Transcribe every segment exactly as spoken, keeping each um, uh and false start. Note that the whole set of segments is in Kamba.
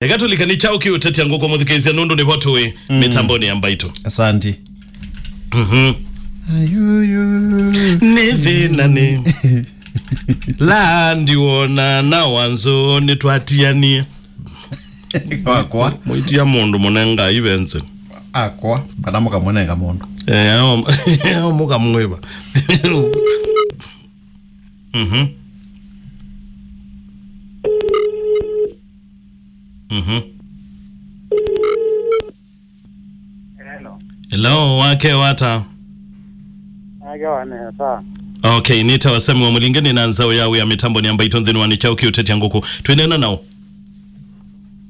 Eka tũlikane kyaũ kĩũtetya ngũkũ mũthikĩĩsya nũndũ nĩvo tũĩ mĩtambonĩ ya Mbaitũ. Asante. Mhm. Ayuyu. Nĩ thĩna nĩ. La ndiwona na wanzo nĩtwatianie. Wakwa. Mwĩtia mũndũ mũnenga ivenzi. Akwa, kana mũkamũnenga mũndũ. Eh, ao mũkamwĩva. Mhm. Mhm. Hello. Hello, wake wata? Wake wa nesa. Okay, nĩ ta wasemi wa mũlinge nĩ na nzaũ ya wĩa mĩtambonĩ ya Mbaitũ nthĩnĩ wa nĩ kyaũ kĩũtetya ngũkũ. Twĩneena naũ?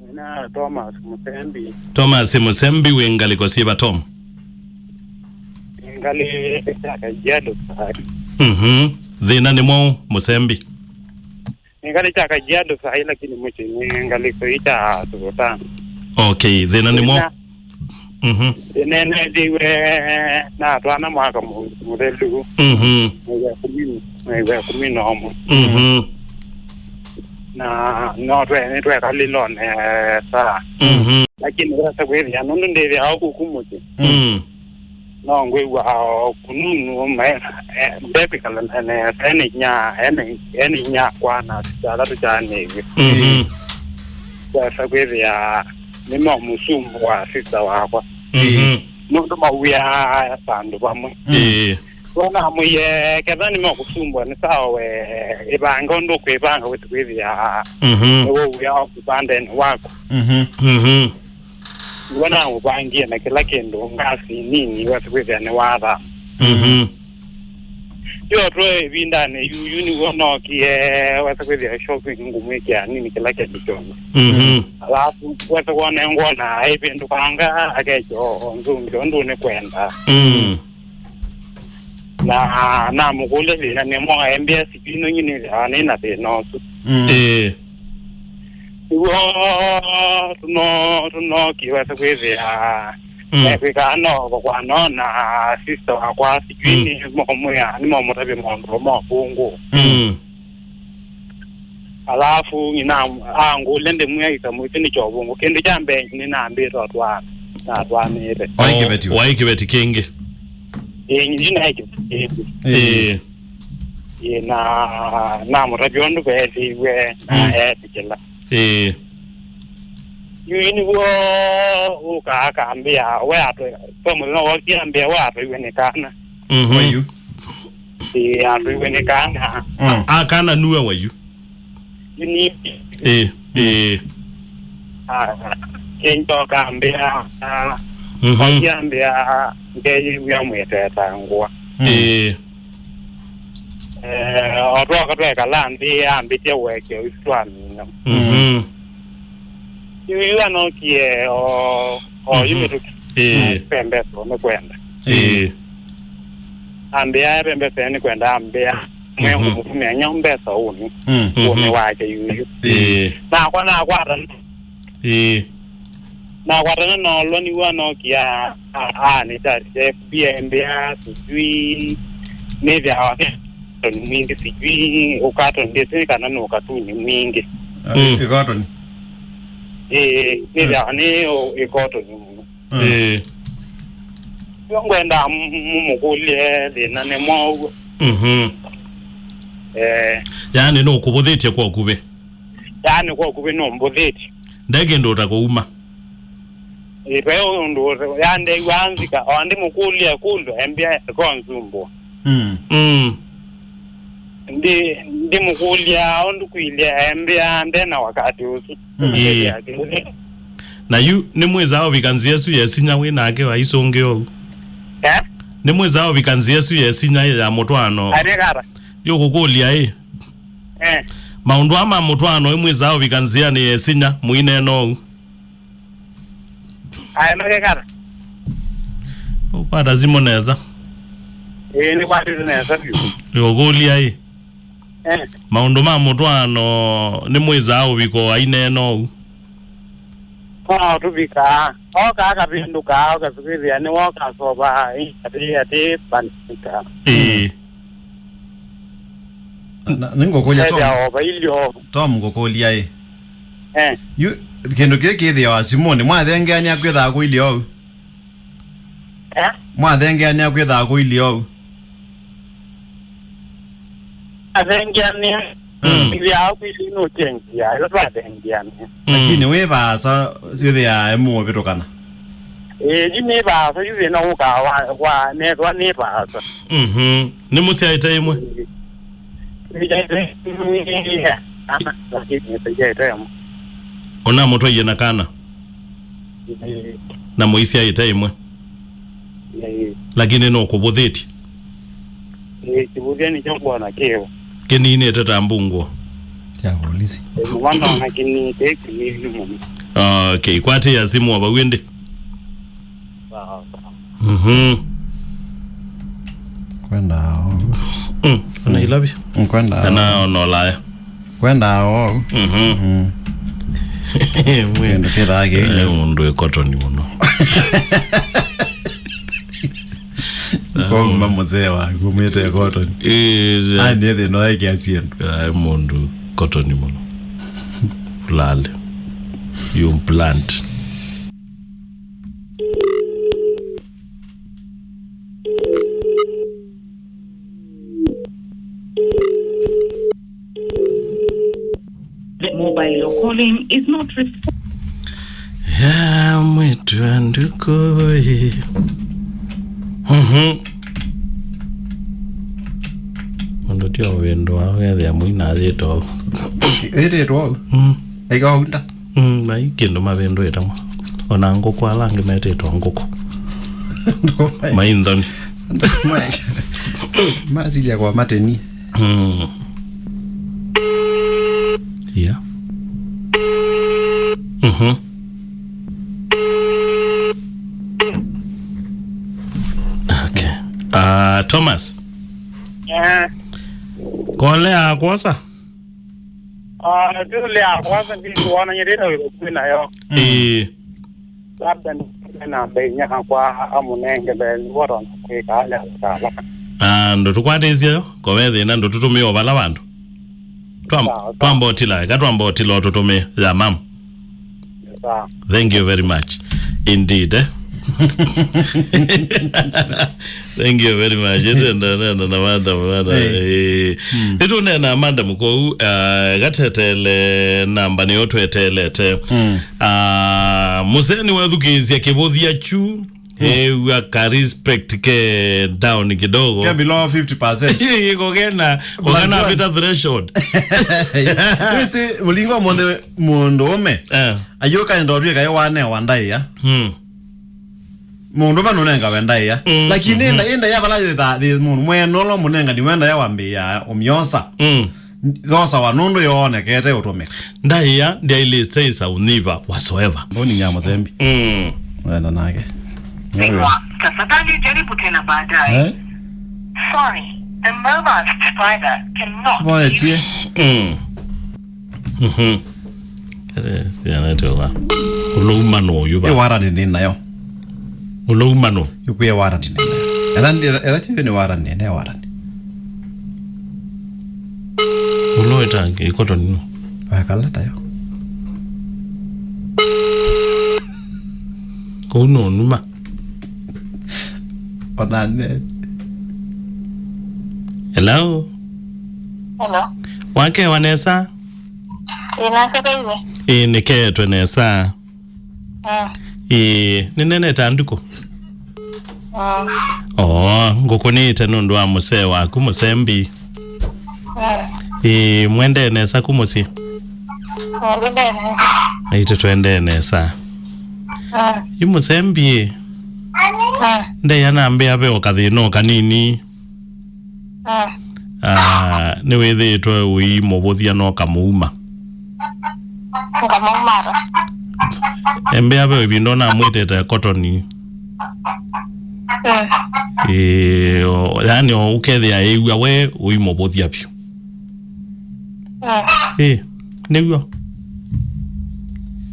Nĩ na Thomas Musembi. Thomas Musembi wĩ ngalĩko syĩva, Tom? Ngalĩ ya Kajiado Sari. Mhm. Thĩna nĩ mwaũ, Musembi? Nĩ ngalĩ kya Kajiado saa hii, lakini mũsyĩ nĩ ngalĩ kũi kya Sultan. Okay, thĩna nĩ mwaũ? Thĩna. Mhm. Nĩneethĩiwe na twana mwaka mu-, mũthelu. Mhm. Mwei wa ĩkũmi, mwei wa ĩkũmi na ũmwe. Mhm. Na no twe-, nĩtwekalile o nesa. Mhm. Lakini wesa kwĩthĩa nũndũ ndĩthĩawa kuku mũsyĩ. Mm. No ngwĩw'a o kũnunu, me-, eh, ndekwĩkala na nesa, ene inya, ene, ene inya kwa na sista ala tũkyaanĩw'e. Mhm. Kwasa kwĩthĩa nĩmemũsumbũa sista wakwa. Mhm. Nũndũ mawĩaa vandũ vamwe. Ĩĩ. Wona mwĩe, ketha nĩmekũsumbũa nĩ sawa we, ĩvange ũndũ ũkwĩvanga wĩsĩ kwĩthĩa Mhm. nĩwe wĩa ũvandenĩ waku. Mhm. Mhm. Nĩw'o namũvangie na kĩla kĩndũ, ngasi nini, wesa kwĩthĩa nĩwathama. Mhm. Yo twe ĩvindanĩ yuyu nĩw'o nookie, wesa kwĩthĩa shopping ngũmwĩkĩa nini kĩla kĩndũ kyonthe. Mhm. Alafu wesa kwona ngwona aivĩndũkanga akekyo nzungi ũndũ nĩkwenda. Mm. Na namũkũlya thĩna nĩ mwaũ, embĩa sijui nũnyie nĩthĩawa nĩ na thĩna ũsu. Mm. Ĩĩ. Nĩw'o tũno-, tũnookie wesa kwĩthĩa Mm. mekwĩkaa no vakwanona sister wakwa, sijui Mm. nĩ momwĩa, nĩ momũtavya maũndũ ma ũvũngũ. Mm. Alafu ng'ina angũlya ndĩmwĩa ĩsamũ ĩsu nĩ kya ũvũngũ. Kĩndũ kya mbee nĩnambĩte ũtwaana, natwaanĩte. Waĩ kĩveti we? Waĩ kĩveti kĩngĩ? Ĩĩ, nyinyi naĩ kĩveti kĩngĩ. Ĩĩ. Ĩĩ. Ĩĩ, na namũtavya ũndũ veethĩiwe, na Mm. eetĩkĩla. Ĩĩ. Yu nĩw'o ũkaa akambĩa, we atwe, kwa mũthenya wokie ambĩa, we atwaiwe nĩ kana. Mhm. Wayu. Ĩĩ, atwaiwe nĩ kana. Mm. A-, akana nue wayu. Yu ni Ĩĩ, ĩĩ. Ah, kĩnjoka ambĩa, ah, Mhm. wakie ambĩa, ngeyĩw'a mwĩteta ngũa. Mm. Ĩĩ. Eh, o twoka twekala nthĩ, ambĩtye ũekeo isu twamina. Mhm. Yu, yu anokie o, o yu Mhm. mĩtũkĩ. Ĩĩ. Ve mbesa nĩ kwenda. Ĩĩ. Ambĩa ve mbesa nĩ kwenda, ambĩa, mwe Mhm. ngũmũtũmĩa nyau mbesa ũnĩ. Mm. Ũnĩ Mhm. wake yuyu. Ĩĩ. Nakwa nakwata Ĩĩ. Nakwatana na ũlwa nĩw'o anokia, a, a, nĩtatie F B I mbĩa, sijui nĩthĩawa katoni mwingĩ, sijui ũkatoni, ndĩsĩ kana nĩ ũkatuni mwingĩ. Ah, Mm. ĩkatoni. Ĩĩ, nĩthĩawa nĩ ũ-, ĩkotoni mũno. Mm. Ĩĩ. Yo ngwenda m-, m-, mũkũlye thĩna nĩ mwaũ ũguo. Mhm. Eh. Yaani nũkũvũthĩtye kwa ũkuvĩ? Yaani kwa ũkuvĩ nũmbũthĩtye. Nde kĩndũ ũtakũuma. Ĩ, ve ũndũ ũte-, yandeew'a nzika, o ndĩmũkũlya kũlyo, embĩa konzumbũa. Mm. Mm. Ndi-, ndĩmũkũlya ũndũ kwĩlye, embĩa nde na wakati ũsu. Mm. Ĩĩ. Na yu, nĩmwĩsaa ũvika nzĩa ĩsu yesinya wĩ nake waisũngĩa ũu? Eh? Nĩmwĩsaa ũvika nzĩa ĩsu yesinya ya mũtwaano? Arĩ kata. Yũkũkũlya ĩ? Eh. Maũndũ aa ma mũtwaano ĩmwĩsaa ũvika nzĩanĩ yesinya mũineena ũu? Aĩ makekata. Ũkwata simũ nesa? Ĩĩ, nĩkwatĩte nesa vyũ. Nĩũkũlya ĩ? Eh. Maũndũ ma mũtwaano nĩmwĩsaa ũvika aineena ũu? Ona tũvikaa. Oka akavĩndũka, ũkasũkĩthĩa nĩwe ũkasova, ĩ, atĩ, atĩ, panika. Ĩĩ. Na, nĩngũkũlya Tom. Ethĩa o vailyo. Tom, ngũkũlya ĩ. Eh. Yu, Kĩndũ kĩĩ kĩthĩawa simũnĩ, mwathengeanĩa kwĩthaa kũilyĩ ou? Eh? Mwathengeanĩa kwĩthaa kũilyĩ ou? Athengeanĩa. Mm. Ithĩawa kwĩlĩ nũkyengia, ĩla twathengeanĩa. Mm. Lakini wĩ vaasa, syĩthĩaa mũvĩtũkana? Ĩĩ, yu nĩ vaasa, yu thĩna ũkaa wa, wa nethwa nĩ vaasa. Mhm. Nĩ mũsyaĩte ĩmwe? Ĩĩ. Ĩĩ, ana, lakini ĩsyaĩte ĩmwe. Ũnamũtwaie na kana? Ĩĩ. Na mũisyaĩte ĩmwe? Ĩĩ. Lakini no kũvũthĩtye? Ĩĩ, kĩvũthya nĩkyo ngwona kĩvo. Kĩninĩte ta mbungũo. Kya polisi. Ĩĩ, mwana ona kĩni, kĩ kĩnini mũno. Okay, kwatĩĩa simũ o vau ĩndĩ. Sawa, sawa. Mhm. Kwenda o. Mm, ona Nairobi. Mm, kwenda o. Kana ona Ulaya. Kwenda o. Mhm. Mm. Mwe. Kĩndũ kĩthaa kĩinya. Eh, mũndũ wĩ kotoni mũno. Kwa uma mũzee waku, mwĩte kotoni. Eh, ah, nĩ thĩna wa kiasi endo. Ah, mũndũ kotoni mũno. Fulani. You plant. The mobile you're calling is not responding. Ya mwĩtu andũ kũĩ. Mhm. Mũndũ tio wĩndũ wa wethĩa mũina yĩtwa. Ĩtĩtwa. Mm. Ĩkaunda. Mm, na i kĩndũ mavĩndũĩte mo. Ona ngũkũ ala angĩ metĩtwe ngũkũ. Ngũkũ mai- Mai nthoni. Mai- masilya kwa mateni. Mm. Yeah. Mhm. Okay. Ah, Thomas. Yeah. Kolea kwosa? Ah, tule ya kwanza ndikuona nyerera wĩra kwĩ nayo. Ĩĩ. Labda nĩ namba inya kwa amũnenge mbee nĩwona kwĩka ale kala. Ah, ndũtũkwatĩsye yo, kowe thĩna ndũtũtũmĩe o vala vandũ. Twam-, sawa, sawa. Twamba ũtila, eka twamba ũtila ũtũtũmĩe ya mam. Sawa. Thank you very much. Indeed, eh? Thank you very much. Ĩtenda nenda na madam, madam. Hey. Eh, mm. Nĩtũneena madam kũu, ah, gatetele namba nĩyo twetelete. Mm. Ah, mũseni wethukĩĩsya kĩvũthya kyu. Mm. Ew'a ka respect ke down kidogo. Ke below fifty percent. Iko kena, plus one. Kokana vita threshold. Wĩsĩ, mũlingo mũndũ, mũndũ ũme. Eh. Ayũka enda ũtwĩka ĩ wanewa ndaĩa. Hmm. Mũndũ ũme nũnengawe ndaĩa. Mm, lakini mhm. Enda, enda ya vala yĩtha, thĩ mũndũ mwene ũla mũnengani wenda ya wambĩĩa ũmyosa. Mm. Yosawa nũndũ yoonekete ũtũmĩka. Ndaĩa ndyaĩlĩte ĩsa ũnyiva whatsoever. Mboni ya mũsembi. Mm. Wenda nake. Simu, tafadhali jaribu tena baadaye. Eh? Sorry, the mobile subscriber cannot. Boetie. Mm. Mhm. Ere, yanete wa. Ũlũuma no ũyũ va. Ĩ warrant nĩ nayo. Ũlũuma no. Yu kwĩ warrant nĩ nayo. Etha ndi, etha ti nĩ warrant, nĩ warrant. Ũlũĩta ikoto nino. Wakala tayo. Kũu no numa. Onane. Hello. Hello. Wakewa nesa? Ĩĩ, nasya vaiwe. Ĩĩ, nĩketwe nesa. Mm. Ĩĩ, nĩneneta ndukũ. Mm. Oo, ngũkũnĩte nũndũ wa mũsee waku mũsembi. Mm. Ĩĩ, mwendee nesa ku mũsyĩ? Mwendee nesa. Aitũ twendee nesa. Mm. Yu mũsembi ĩ? Mm. Ndeya nambĩa ve o kathĩna o kanini. Mm. Ah, nĩwĩthĩĩtwe ũimũvũthya no kamũuma. Ngamũumata. Embĩa ve ĩvinda ũnamwĩtĩte kotoni. Mm. Ĩĩ, o, yani o ũkethĩa ĩw'a we ũimũvũthya vyũ. Mm. Ĩĩ, nĩw'o.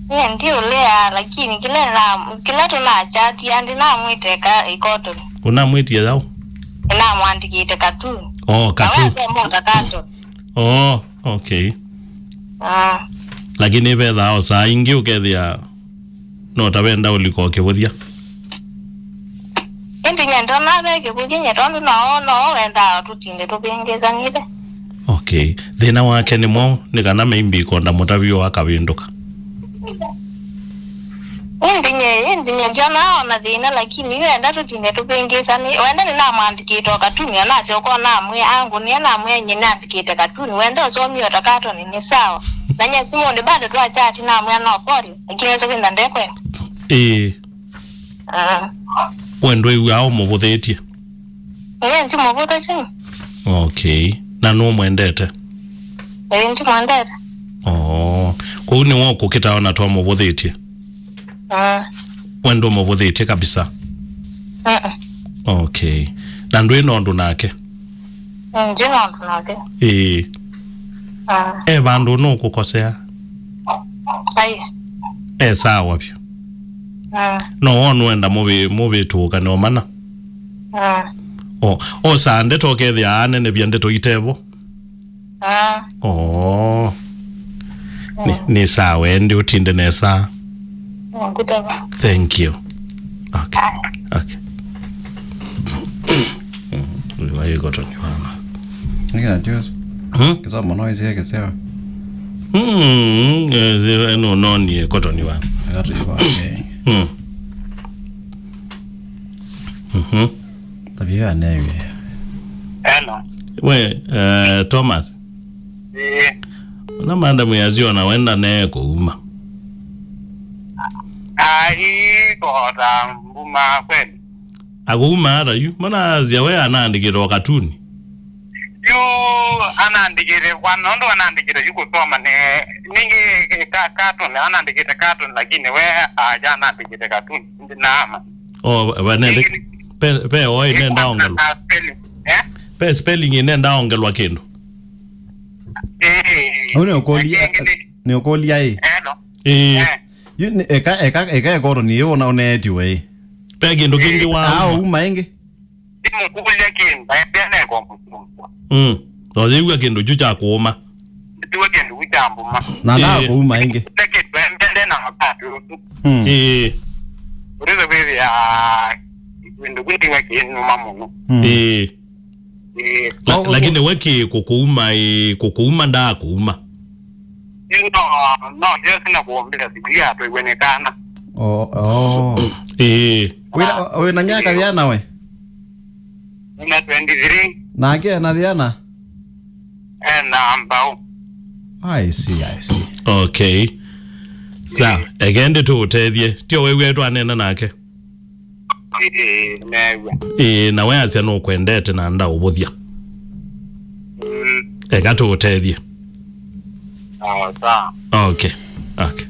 Ĩĩ, ndiũlea, lakini kĩla na, kĩla tũnachatia, ndinamwĩteka ĩkotoni. Ũnamwĩtie yaũ? Namwandĩkĩte katu. Oh, katu. Na we asemũnda kato. Oh, okay. Ah. Lakini vethaa o saa ingĩ ũkethĩa no ta wenda ũlika o kĩvũthya. Ĩndĩ nye ndona ve kĩvũthya nye tondũ no, no wendaa tũtinde tũvĩngĩsanĩte. Okay. Thĩna wake nĩ mwaũ? Nĩ kana maybe konda mũtavio akavĩndũka. Ĩndĩ nye, ĩndĩ nye ndiona ona thĩna, lakini yu enda tũtinde tũvĩngĩsanĩ. Wenda nĩnamwandĩkĩte o katuni, anasyoka namwĩa angũnĩa, namwĩa nye nandĩkĩte katuni. Wenda ũsomie o ta katoni nĩ sawa. Na nye simũndĩ bado twachati namwĩa no pole, lakini esa kwĩna ndekwenda. Ĩĩ. Ah. We ndwĩw'aa ũmũvũthĩtye? Ĩĩ, ndimũvũthĩtye. Okay. Na nũmwendete? Ĩĩ, ndimwendete. Oh. Kũu nĩwe ũkũkĩtaa ona twamũvũthĩtye? Ah. We ndũmũvũthĩtye kabisa? Mm-mm. Okay. Na ndwĩ na ũndũ nake? Mm, ndĩ na ũndũ nake. Ĩĩ. Ah. E vandũ nũkũkosea? Ai. E sawa vyũ. Ah. No wonwenda mũvĩ-, mũvĩtũũkane o mana? Ah. O, osaa ndeto ũkethĩa anenevya ndeto itevo? Ah. Oh. Nĩ, nĩ sawa, ĩndĩ ũtinde nesa. Ngũtava. Thank you. Okay. Aya. Okay. Uyu wa ĩkotoni wana. Nĩkĩ na Jules? Hmm? Kĩsomo no ĩsĩe kĩseo. Mm, eh, eh, no, no, ni ĩkotoni wana. Akatũiwa, okay. Hmm. Mhm. Tabia ya newe. Hello. We, eh, Thomas. Ĩĩ. Ona madam yaziona wenda ne kuuma. Ai, kota mbuma kweli. Akuuma ata yu? Mbona azia we anaandĩkĩte o katuni? Yu anaandĩkĩte, kwa nũndũ anaandĩkĩte yu kusoma ne, ningi ka, katuni, anaandĩkĩte katuni, lakini we aja anaandĩkĩte katuni. Ndinaama. Oh, vanende. Ningi ni- pe, pe, oi, nenda ongelwa. Na spelling. Eh? Pe spelling inenda ongelwa kindu. Eh. Au nĩ ũkũlya, nĩ ũkũlya ĩ? Eno. Ĩĩ. Eh. Yu nĩ, eka, eka, eka ĩkotoni ĩ ũna ũneetiwe ĩ. Pe kindu kingi wa. Ah, uma ĩngĩ. Ndimũkũlya kindu, aendea neko mũsumbwa. Mm. No yĩw'a kindu kyu kya kuuma. Ndiwe kindu kyu kya mbuma. Na nda kuuma ĩngĩ. Ĩĩ. Ndakĩtwe mbende na wakati ũsu. Mm. Ĩĩ. Ũrĩthe kwĩthĩa kindu kyu ndiwe kinuma mũno. Mm. Ĩĩ. Ĩĩ. La-, lakini we ki kukuuma, ĩĩ, kukuuma ndaa kuuma. No, no, Yesu na kuombea siku ya atwaiwe ni kana. Oh, oh. Ĩĩ. Wĩna, wĩna myaka yĩana we? Nina twenty-three. Nake ena yĩana? Ena mbau. I see, I see. Okay. Sawa, eke ndi tũũtethye. Tio wew'e twanena nake? Ĩĩ, neew'a. Ĩĩ, na we asya nũkwendete na ndaũvũthya. Mm. Eka tũũtethye. Sawa, sawa. Okay, okay.